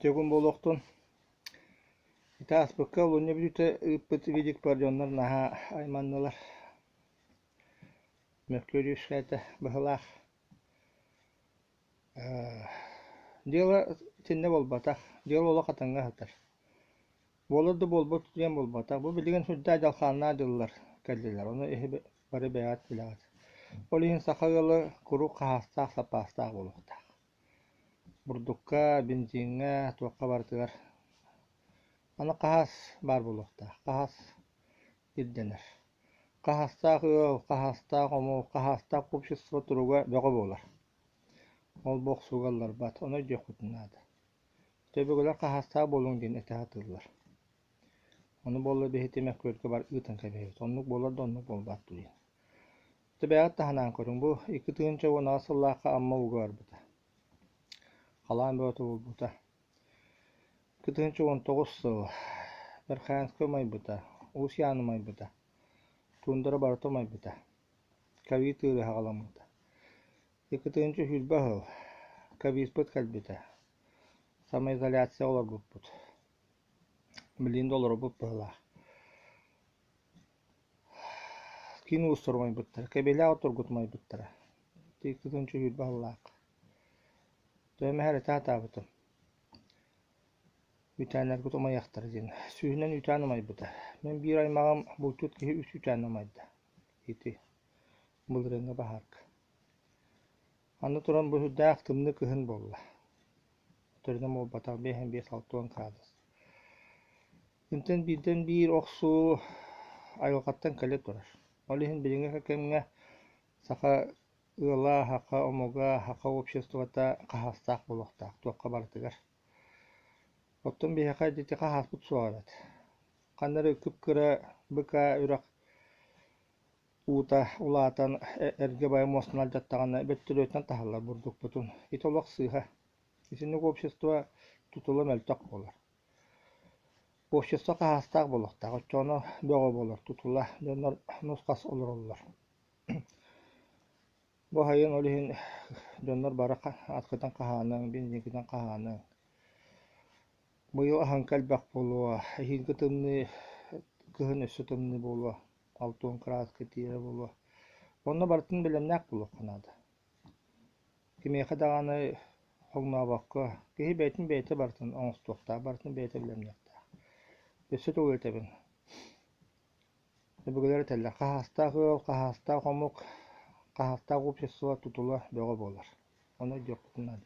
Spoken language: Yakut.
Үтүө күн буолуохтун. Ити ааспыкка олунньу бүтүүтэ ыыппыт видикпар дьоннор наһаа айманнылар. Мөккүөр үөскээтэ быһылаах. Дьыала итиннэ буолбатах. Дьыала олох атыҥҥа сытар. Буолар да буолбут диэн буолбатах. Бу билигин сүрдээх дьалхааннаах дьыллар кэллилэр. Ону эһи бары бэйэҕит билэҕит. Ол иһин саха ыала куруук хаһаастаах, саппаастаах буолуохтаах. Бурдукка, бензиҥҥэ, туохха барытыгар аны хаһаас баар буолуохтаах, хаһаас ирдэнэр. Хаһаастаах ыал, хаһаастаах омук, хаһаастаах общество туруга бөҕө буолар. Ол бу охсууга ылларбат, ону өйдүөхпүтүн наада. Төбөгөлөр хаһаастаах буолуҥ диэн этэ сатыыллар. Ону буолла биһиги мөккүөргэ бар ыытан кэбиһэбит. Оннук буолар да оннук буолбат дуу диэн. Төбөҕүт таһынан көрүҥ, бу 2018 сыллаахха Амма ууга барбыта. Халаан бөҕөтө буолбута. 2019 сыл Верхоянскай умайбыта, Уус Ян умайбыта, Туундара барыта умайбыта. Ковид ыарыы саҕаламмыта. 2020 сыл ковидпыт кэлбитэ. Самоизоляция олорбуппут. Билигин да олоробут быһыылаах. Киин улуустар умайбыттара, Кэбиэлээх отторгут умайбыттара. Икки 20 сыллаах. Төһө этэ сатаабытым. Үүтээннэргит умайыахтара диэн. Сүүһүнэн үүтээн умайбыта. Мин биир аймаҕым булчут киһи үс үүтээн умайда. Ити былырыыҥҥы баһаарга. Аны туран бу сүрдээх тымныы кыһын буолла. Төрүнэн буолбатах 55-60 градус. Итинтэн бииртэн биир охсуу айылҕаттан кэлэ турар. Ол иһин билиҥҥи кэмҥэ саха ыала, саха омуга, саха обществота хаһаастаах буолуохтаах туохха барытыгар. Оттон биһиэхэ ити хаһааспыт суоҕа эбит. Ханна эрэ кып-кыра быка үрэх уута улаатан эргэ баай муостаны алдьаттаҕына бөттөлүөтүнэн таһаллар бурдукпутун. Ити олох сыыһа. Итинник общество тутула мөлтөх буолар. Общество хаһаастаах буолуохтаах, оччоҕуна бөҕө буолар, тутула, дьоннор нус-хас олороллор. Бу сайын ол иһин дьоннор бары аткытын хаһааныҥ, бензинкитин хаһааныҥ. Быйыл аһыҥка элбэх буолуо, эһиилги тымныы кыһын өссө тымныы буолуо, 60 кыраадыска тиийэрэ буолуо. Онно барытын бэлэмнээх буолуохха наада. Кимиэхэ даҕаны хоҥнообокко, киһи бэйэтин бэйэтэ барытын оҥостуохтаах, барытын бэйэтэ бэлэмниэхтээх. Өссө тугу этэбин, өбүгэлэр этэллэр, хаһаастаах ыал, хаһаастаах омук, хаһаастаах общество тутула бөҕө буолар. Ону өйдүөхпүтүн наада.